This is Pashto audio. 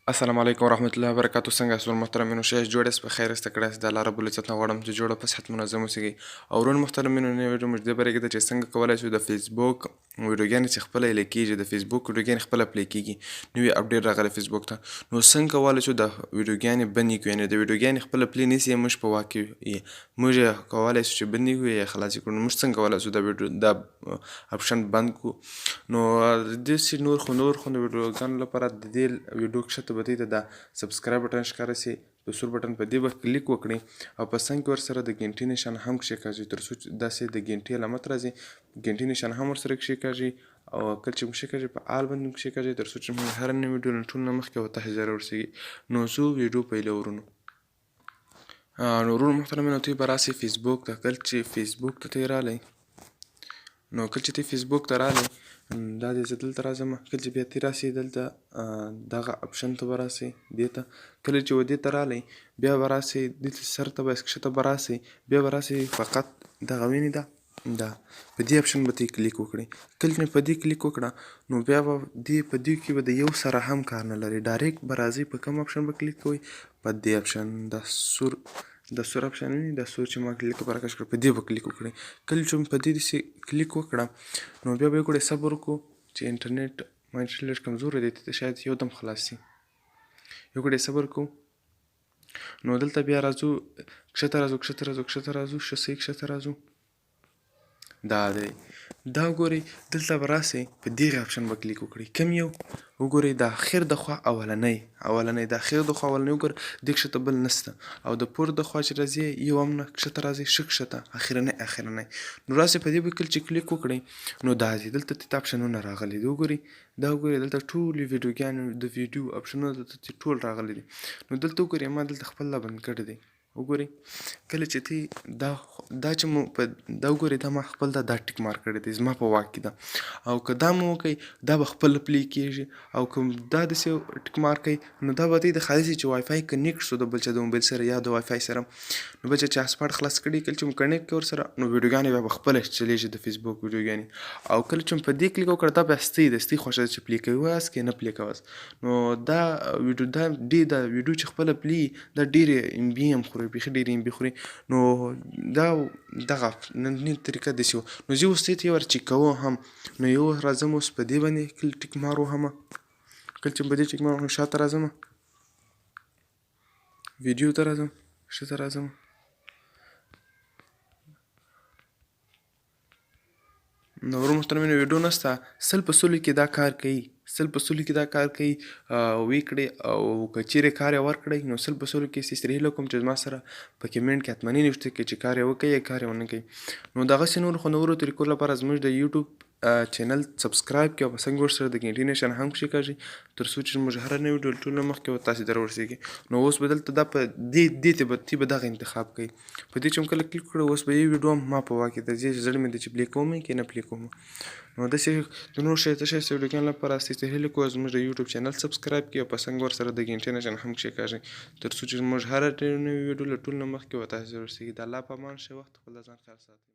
السلام علیکم ورحمت الله وبرکاتو. څنګه یاست محترمینو؟ ښه یاست، جوړ یاست، په خیر یاست، تکړه یاست. د الله رب العزت نه غواړم چې جوړ او په صحت منظم اوسئ. او ورون محترمینو، نوې ویډیو موږ دې باره کې ده چې څنګه کولای شو د فیسبوک ویډیوګانې چې خپله ایله کېږي، د فیسبوک ویډیوګانې خپله play کېږي. نوې update راغلی فیسبوک ته، نو څنګه کولای شو د ویډیوګانې بندې کړو؟ یعنې د ویډیوګانې خپله play نیسي، موږ په واک کې موږ یې کولای شو چې بندې کړو یا خلاصې کړو. نو موږ څنګه کولای شو د ویډیو دا option بند کړو؟ نو داسې نور خوندور ویډیوګانو لپاره د دې ویډیو کښته به ته د subscribe button ښکاره سي، د سور بټن په دې به کلیک وکړئ او په څنګ کې ورسره د ګنټې نشان هم کښېکاږئ، تر څو داسې د ګنټې علامت راځي، ګنټې نشان هم ورسره کښېکاږئ او کله چې کښېکاږئ په all باندې کښېکاږئ، تر څو چې موږ هره نوې ویډیو له ټولو نه مخکې او تاسې ته ورسېږي. نو ځو ویډیو پیلوو ورونو. نو ورونو محترمینو، تی به راسئ فیسبوک ته. کله چې فیسبوک ته تی رالی، نو کله چې تی فیسبوک ته رالی، دا دی زه دلته راځم. کله چې بیا تی راسئ دلته دغه option ته به راسئ، دې ته. کله چې و دې ته رالی، بیا به راسئ دې ته، سر ته به کښته به راسئ، بیا به راسئ فقط دغه وینئ دا دا په دې option به تی کلیک وکړئ. کله چې په دې کلیک وکړه، نو بیا به دې په دې کې به د یو سره هم کار نه لري، direct به راځئ. په کوم option به کلیک کوئ؟ په دې option، د سور option وینئ، د سور چې ما کلیک پر راکش کړ، په دې به کلیک وکړئ. کله چې په دې داسې کلیک وکړه، نو بیا به یې ګورئ، صبر وکړو چې انټرنیټ ما انټرنیټ لږ کمزوری دی، ته شاید یو دم خلاص سي. یو ګړی صبر کوو. نو دلته بیا راځو، کښته راځو، کښته راځو، کښته راځو، ښه صحیح کښته راځو. دا دی، دا وګورئ، دلته به راسئ، په دغه option به کلیک وکړئ. کوم یو؟ وګورئ، د اخر د خوا اولنی، اولنی، د اخر د خوا اولنی. وګوره، دې کښته بل نسته او د پورته د خوا چې راځي یو هم نه. کښته راځي، ښه کښته، اخرنی، اخرنی. نو راسئ په دې به کله چې کلیک وکړئ، نو دا دی، دلته ته option ونه راغلي دي. وګورئ، دا وګورئ، دلته ټولې ویډیوګانې د ویډیو option ونه دلته ټول راغلي دي. نو دلته وګورئ، ما دلته خپل دا بند کړی دی. وګورئ، کله چې تی دا دا چې مو په دا وګورئ، دا ما خپل دا دا tick mark کړی دی، زما په واک کې ده. او که دا مو وکئ، دا به خپله play کېږي، او که دا داسې tick mark کوي، نو دا به دی د خالص چې WiFi connect شو د بل چا د موبایل سره یا د وای فای سره، نو بل چا چې hotspot خلاص کړي، کله چې مو connect کړي ورسره، نو ویډیوګانې بیا به خپله چلېږي د فیسبوک ویډیوګانې. او کله چې په دې کلیک وکړه، دا بیا ستۍ د ستۍ خوښه ده چې play کوي واس کې نه play کوي. نو دا ویډیو دا ډېر دا ویډیو چې خپله play، دا ډېرې MB هم خوري، بیخي ډېرې MB خوري. نو دا دغه نننۍ طریقه داسې وه. نو زه اوس دې ته ور چک کوم هم. نو یو راځم اوس په دې باندې کله tick mark وهم. کله چې په دې tick mark وهم، شاته راځم، ویډیو ته راځم، ښه راځم. نو ورو محترمینو، ویډیو نسته. 100% کې دا کار کوي، 100% کې دا کار کوي. وی کړئ او که چیرې کار یې ورکړئ، نو 100% کې ستاسې هیله کوم چې زما سره په comment کې حتمني نوشته کړئ چې کار یې وکړي یا کار یې ونه کوي. نو دغسې نورو خوندورو طریقو لپاره زموږ د یوټیوب channel subscribe کړئ او په څنګ ورسره د ګنټې نشان هم کښېکاږئ، تر څو چې موږ هره نوې ویډیو ټولو مخکې و تاسې در ورسېږي. نو اوس به دلته دا په دې دې ته به تی به دغه انتخاب کوي. په دې چې هم کله کلیک کړو، اوس به یو ویډیو هم ما په واک کې ده چې زړه مې دی چې play کوم کې نه play کوم. نو داسې د نور ښایسته ښایسته ویډیوګانو لپاره ستاسې هیله کوو زموږ د یوټیوب channel subscribe کړئ او په څنګ ورسره د ګنټې نشان هم کښېکاږئ، تر څو چې موږ هره نوې ویډیو له ټولو نه مخکې و تاسې ورسېږي. د الله په امان، ښه وخت، خپل ځان خیال ساتئ.